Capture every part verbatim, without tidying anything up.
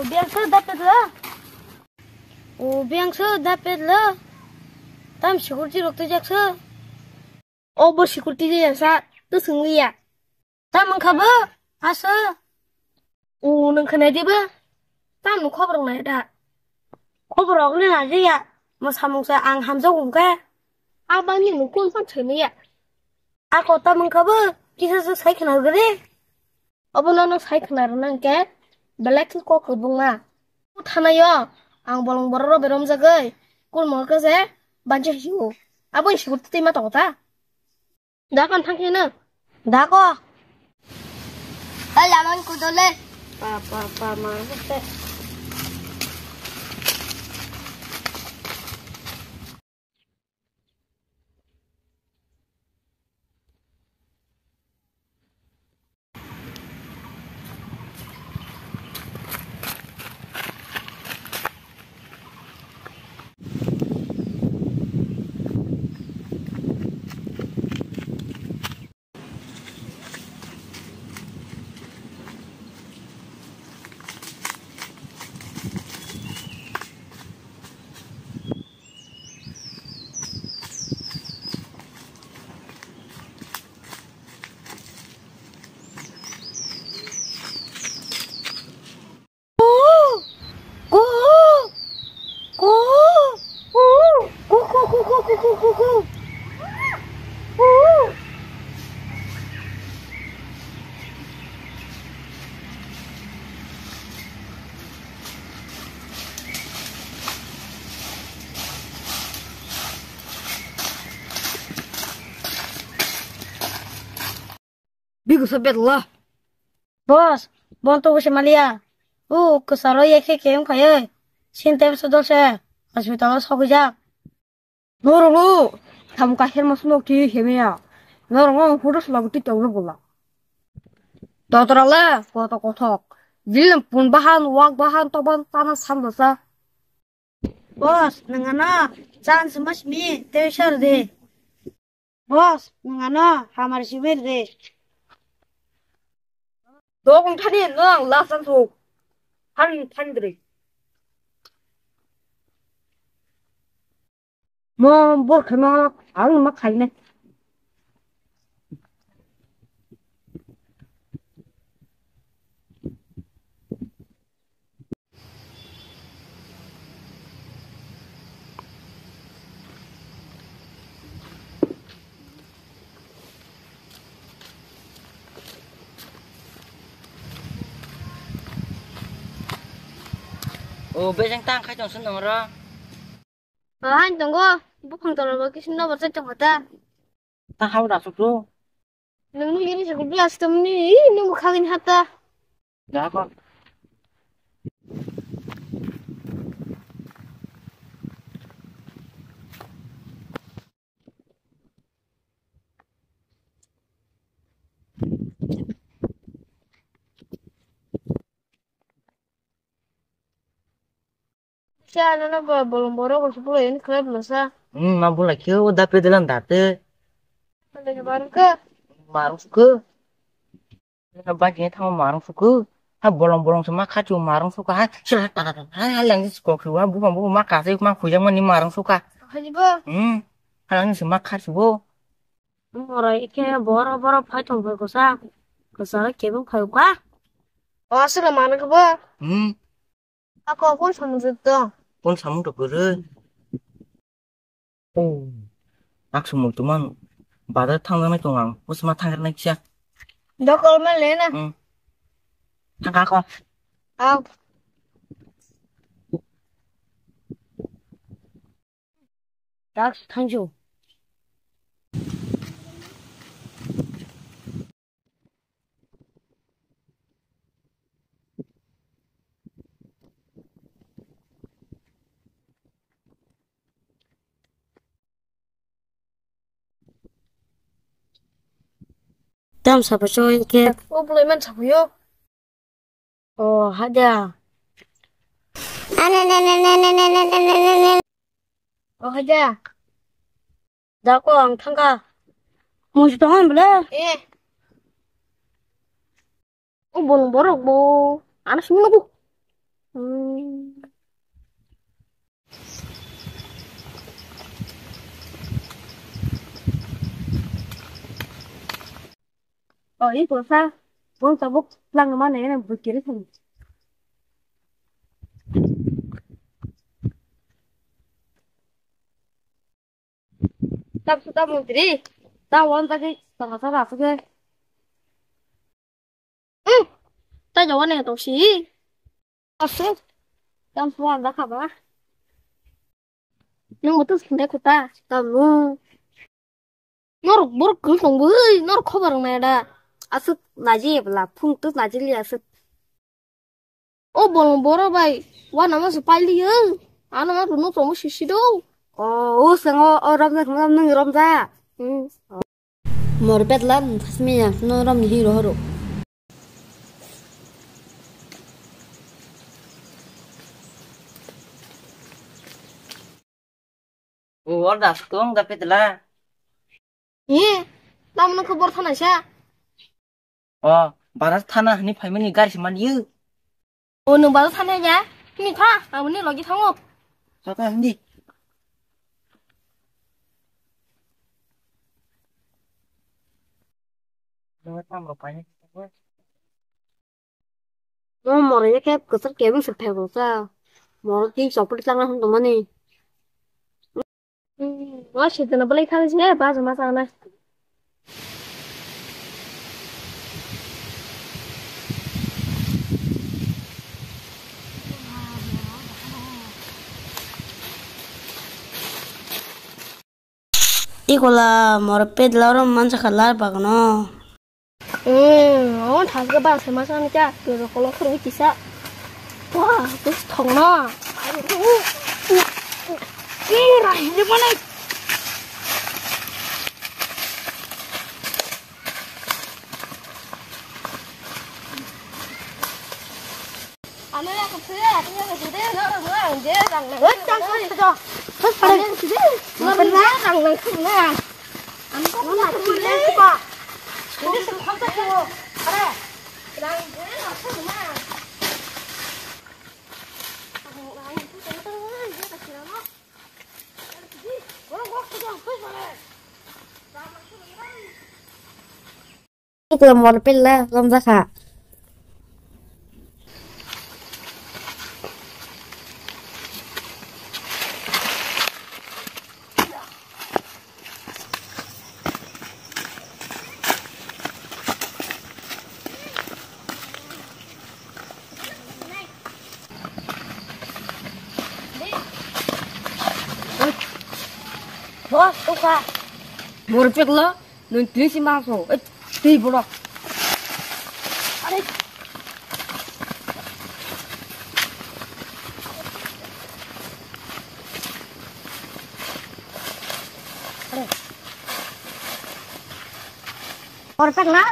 Biyang sir da pedlo. O biyang sir da pedlo. Tam security rok twijak sir. O bo security twijak sa. Tu swngliya. Tam wngkha bo. Asa. O nung khnai diba. Tam khobor nai da. Khobor rok le na ya. Mo samung sa ang hamjak wngkha. Abang ni mukul san thwniya. A kota mangkha bo, kisa se sai khna gre. Obo no no sai khna rwna hwnkhe, belai khe kok kwbangma. O thanaio, ang bolong borok rok beromjagwi, kulmung khe se banchi hiyo. Abo ni sikur twi ma tongo ta. Da kon thang khe no. Da ko. Ai lamang kudole. Pa, pa, pa, ma, te. Bigo sa bet la. Boss, bon to gose malia. O, kwsaro ye khe khe wngkha ye. Sin tem so dol se. Hospital o sokijak. Norok no, tham kaher mas nok ti hemya. Norok no photo sla buti tong bula. Totra le, koto kothok. Dilim pun bahan, wak bahan, toban tana sam dosa. Boss, nangano chance mas mi, te sar de. Boss, nangano hamar sibir de. Dok thani nang lasan su. Han thandri. Mo bor khema ang ma khaine. O bejeng tang khai tong sun nong ro. Hai tongo, buphang tolabo kisa nobar chai tongkha ta. Ta hao da sukro. Nungni gini sukro bias tomni, nung khagin hata. Da ko. Sa nana ba bolong borok ko supu ini khlai bwlasa. Hmm, ma bula khe o da pedelan date. Ada ke baru ke? Marus ke. Na ba ke thang marung suku. Ha bolong bolong sama khachu marung suka. Ha sila ta ta ta. Ha lang suku ke wa bu bu ma ka se ma khujang mani marung suka. Haji ba. Hmm. Ha lang sama khachu bo. Mora ike boro boro phai tong phai kosa. Kosa kebeng phai ka. O aswk mano kebo. Hmm. Ako kon samung jwk to. Kon samung to kwrwi. Oh. Ak samung to man. Bazar thang nai tong ang. Bus ma thang nai kya. Dokol ma le na. Hmm. Thang ka ko. Au. Tak thanju. Tam sabo choi ke. O bulai man sabo yo. O haja. O haja. Da ko ang thangka. Musi tongan bole. Eh. O bolong borok bo. Ano sini nugu. Hmm. Oh, ini pulsa. Bung tabuk lang mana ya, bukiri kan. Tab suta mantri, ta wan ta ke, ta ka ta ke. Hmm, ta jawan ya to si. Asik, yang suan da kaba. Nung betul sendai kota, kamu. Nor bor kung tong bui, nor khobar nai da. Asik naji bela, phung tu naji li asik. O bolong boro bai, wana ma se pailiyo. Ano ma runu tomo sisi do. O, o sengo, o romja, nung romja. Hmm. Mor petla, thasmi ya, no rom ni hiro horo. O, order kong da petla. Ye, tamno khobor thana sa. O, Baras thana hani phaimani gari se mani yo. O, nwng Baras thana ya? Hini tha, ang nini logi thango. Saka hindi. Nwng tamo paini. Mo moro ye khe kwchak kebeng se phego sa. Moro twi chopri tangna hwn tongmani. Hmm, mo sitwno belai thang se ba juma chana. Ikola moro pedla oro mansa khalar bagno. Hmm, o thaske ba se masa ni cha, pero kolo khuru kisa. Wah, bus thongno. Ih, rai, ini mana? Ano ya, kutsi ya, ano ya, kutsi deh, no, no, no, dia rang nang. Wah, cang, cang, cang. Terus pada. Ano ya, kutsi deh, no, no, no, rang nang, no. Ano kok nggak kutsi deh, coba. Ini semua tak tahu. Ada. Rang, dia rang, no. Rang, rang, itu tengah, tengah, dia tak kira, no. Rang, rang, itu tengah, terus mana? Rang, rang, itu tengah. Ikla mor pella lamjakha. Boss, tukha. Mor pekla. Nung twi si ma so, eh, twi borok. Are. Are. Orpek na?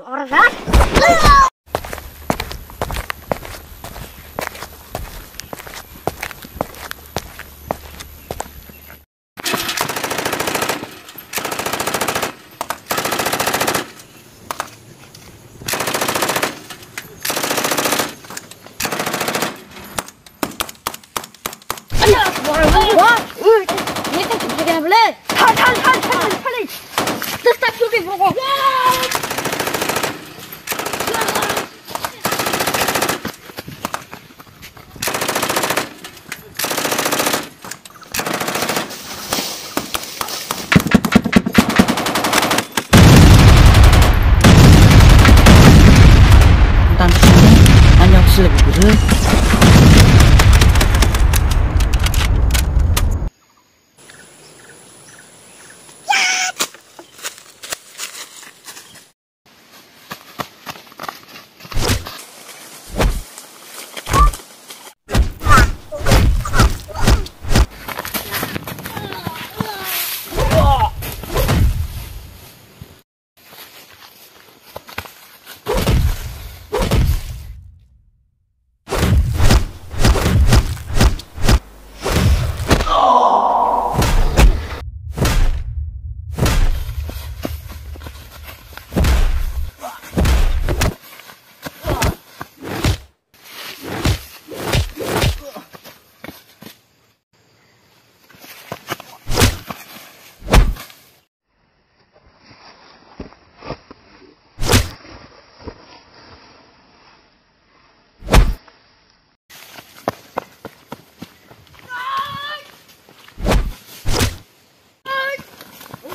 Orga? Dan sini hanya selek guru.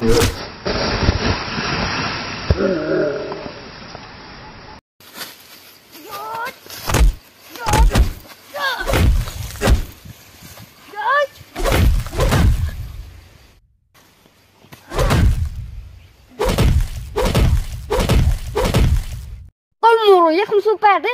Kol moro yakham su pa de.